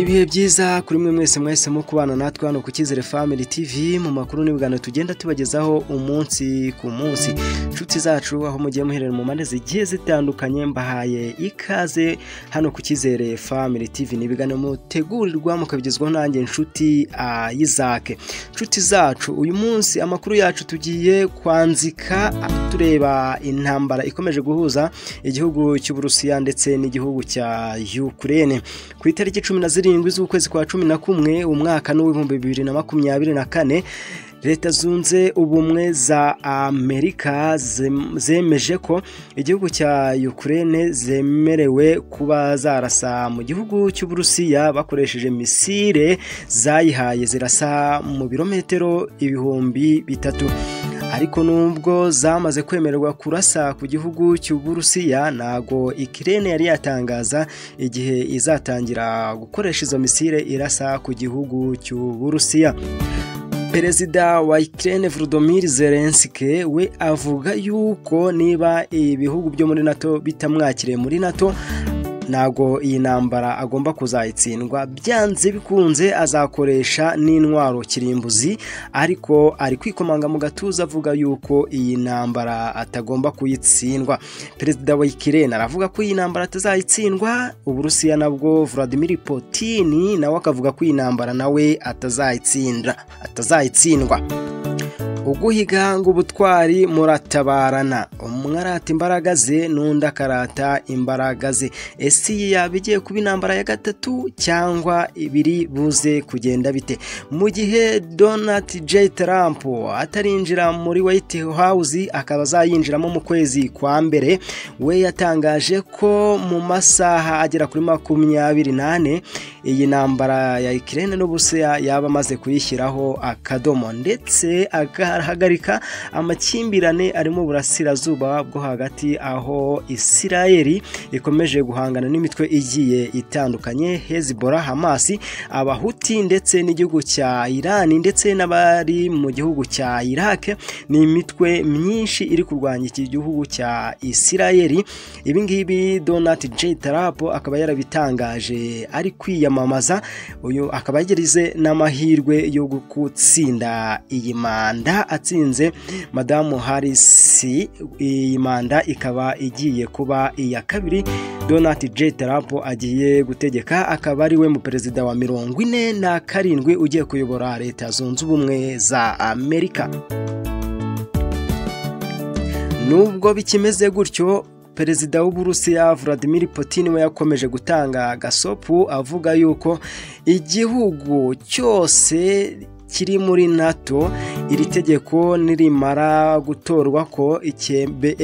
Ibihe byiza kuri mwe mwese mwahisemo kubana natwe hano ku Cyizere Family TV mu makuru n'ibiganiro tugenda tubagezaho umunsi ku munsi. Inshuti zacu aho mugiye muherera mu mpande zigiye zitandukanye, mbahaye ikaze hano ku Cyizere Family TV. Ni ibiganiro mutegurirwa mukabigezwaho nanjye Inshuti Isaac. Inshuti zacu, uyu munsi amakuru yacu tugiye kwanzika tureba intambara ikomeje guhuza igihugu cy'Uburusiya ndetse n'igihugu cya Ukraine. Ku itariki 17 z'ukwezi kwa 11 umwaka w'2024, Leta Zunze Ubumwe za Amerika zemeje ko igihugu cya Ukraine zemerewe kuba zarasa mu gihugu cy'Uburusiya bakoresheje misile zayihaye zirasa mu birometero 3000. Ariko nubwo zamaze kwemererwa kurasa ku gihugu cy'Uburusiya, ntago Ukraine yari yatangaza igihe izatangira gukoresha izo misile irasa ku gihugu cy'Uburusiya. Perezida wa Ukraine Volodymyr Zelensky we avuga yuko niba ibihugu byo muri NATO bitamwakiriye muri NATO, ntago iyi ntambara agomba kuzayitsindwa, byanze bikunze azakoresha n'intwaro kirimbuzi. Ariko ari kwikomanga mu gatuza avuga yuko iyi ntambara atagomba kuyitsindwa. Perezida wa Ukraine aravuga ko iyi ntambara atazayitsindwa. Uburusiya nabwo Vladimir Putin nawe akavuga ko iyi ntambara nawe atazayitsindwa. Uguhiga ngo ubutwari muratabarana, umwe arata imbaraga ze n'undi akarata imbaraga ze. Ese iyi yaba igiye kuba intambara ya gatatu cyangwa ibiri buze kugenda bite? Mu gihe Donald J Trump atarinjira muri White House, akaba azayinjiramo mu kwezi kwa mbere, we yatangaje ko mu masaha agera kuri 24 iyi ntambara ya Ukraine n'Uburusiya yaba amaze kuyishyiraho akadomo, ndetse agahagarika amakimbirane ari mu burasirazuba bwo hagati, aho Isirayeli ikomeje guhangana n'imitwe igiye itandukanye, Hezbollah, Hamas, Abahuti ndetse n'igihugu cya Iran ndetse n'abari mu gihugu cya Iraq. Ni imitwe myinshi iri kurwanya iki gihugu cya Isirayeli. Ibi ngibi Donald J Trump akaba yarabitangaje ari kwiyamamaza, uyu akaba yagirize n'amahirwe yo gutsinda iyi manda atsinze Madamu Harris. Iyi manda ikaba igiye kuba iya kabiri Donald J Trump agiye gutegeka, akaba ari we mu perezida wa 47 ugiye kuyobora Leta Zunze Ubumwe za Amerika. Nubwo bikimeze gutyo, Perezida w'Uburusiya Vladimir Putin we yakomeje gutanga gasopu avuga yuko igihugu cyose kiri muri NATO iri tegeko nirimara gutorwa ko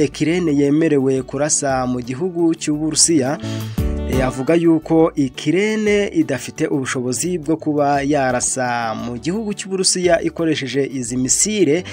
Ukraine yemerewe kurasa mu gihugu cy'Uburusiya, avuga yuko Ukraine idafite ubushobozi bwo kuba yarasa mu gihugu cy'Uburusiya ikoresheje izi misile.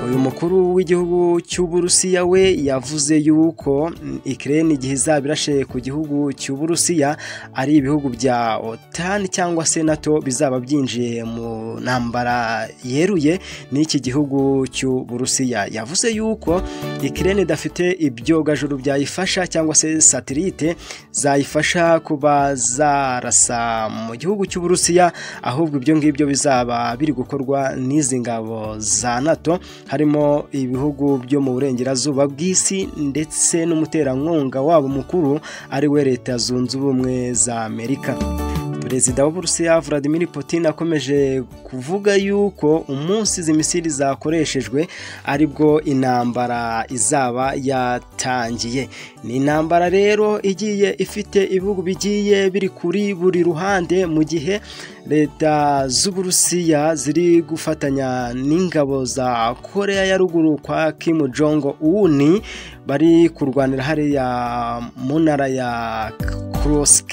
Uyu mukuru w'igihugu cy'Uburusiya we yavuze yuko Ukraine igihe izaba irashe ku gihugu cy'Uburusiya ari ibihugu bya OTAN cyangwa se NATO bizaba byinjiye mu ntambara yeruye n'iki gihugu cy'Uburusiya. Yavuze yuko Ukraine idafite ibyogajuru byayifasha cyangwa se satelite zayifasha kuba zarasa mu gihugu cy'Uburusiya, ahubwo ibyo ngibyo bizaba biri gukorwa n'izi ngabo za NATO, harimo ibihugu byo mu burengerazuba bw'isi ndetse n'umuterankunga wabo mukuru ari we Leta Zunze Ubumwe za Amerika. Perezida w'Uburusiya Vladimir Putin akomeje kuvuga yuko umunsi izi misile zakoreshejwe aribwo intambara izaba yatangiye. Ni intambara rero igiye ifite ibihugu bigiye biri kuri buri ruhande, mu gihe Leta z'Uburusiya ziri gufatanya n'ingabo za Korea ya ruguru kwa Kim Jong Un bari kurwanira hariya mu ntara ya Kursk.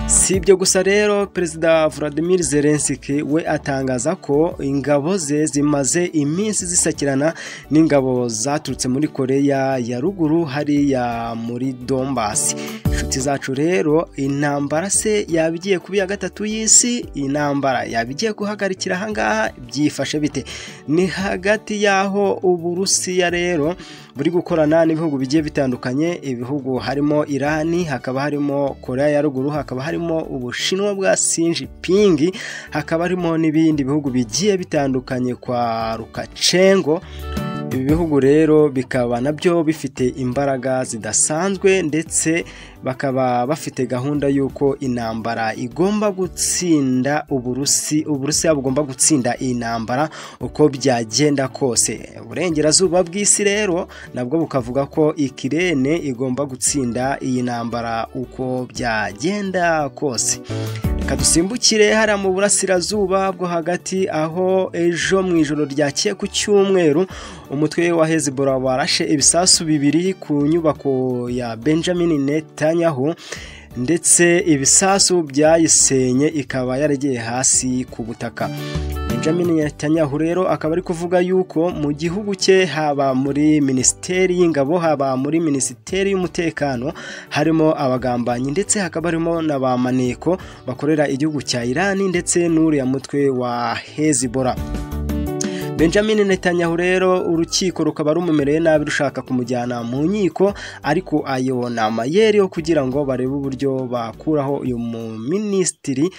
Si ibyo gusa rero, Perezida Vladimir Zelensky we atangaza ko ingabo ze zimaze iminsi zisakirana n'ingabo zaturutse muri Korea ya ruguru hariya muri Donbass. Inshuti Inshuti zacu rero, intambara se yabigiye kuba iya gatatu y'isi? Intambara yabigiye guhagarikira ahangaha? Byifashe bite? Ni hagati y'aho Uburusiya rero buri gukorana n'ibihugu bigiye bitandukanye, ibihugu harimo Irani, hakaba harimo Korea ya ruguru, hakaba harimo Ubushinwa bwa Xi Jinping, hakaba harimo n'ibindi bihugu bigiye bitandukanye kwa Lukashenko. Ibi bihugu rero bikaba nabyo bifite imbaraga zidasanzwe, ndetse bakaba bafite gahunda y'uko intambara igomba gutsinda Uburusiya bugomba gutsinda iyi ntambara uko byagenda kose. Uburengerazuba bw'isi rero nabwo bukavuga ko Ikirene igomba gutsinda iyi ntambara uko byagenda kose. Reka dusimbukire hariya mu burasirazuba bwo hagati, aho ejo mu ijoro ryakeye ku cyumweru umutwe wa Hezbollah warashe ibisasu 2 ku nyubako ya Benjamin Netanyahu, ndetse ibisasu byayisenye ikaba yaragiye hasi ku butaka. Benjamin Netanyahu rero akaba ari kuvuga yuko mu gihugu cye, haba muri minisiteri y'ingabo, haba muri minisiteri y'umutekano, harimo abagambanyi, ndetse hakaba harimo na ba maneko bakorera igihugu cya Irani ndetse n'uriya mutwe wa Hezbollah. Benjamin Netanyahu rero urukiko rukaba rumumereye nabi, rushaka kumujyana mu nkiko, ariko ayo ni amayeri yo kugira ngo barebe uburyo bakuraho uyu muminisitiri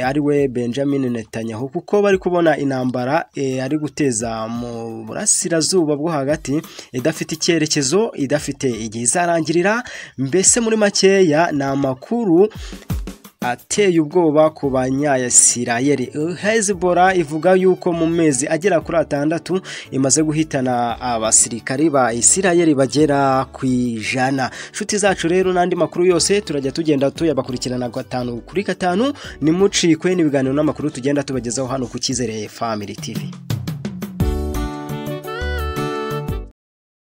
ari we Benjamin Netanyahu, kuko bari kubona intambara ari guteza mu burasirazuba bwo hagati idafite icyerekezo, idafite igihe izarangirira. Mbese muri makeya ni amakuru ateye ubwoba ku banyayisirayeli. Hezbollah ivuga yuko mu mezi agera kuri 6 imaze guhitana abasirikari ba Isirayeli bagera ku 100. Inshuti zacu rero n'andi makuru yose turajya tugenda tuyabakurikirana 5 kuri 5, nimucikwe n'ibiganiro n'amakuru tugenda tubagezaho hano ku Cyizere Family TV.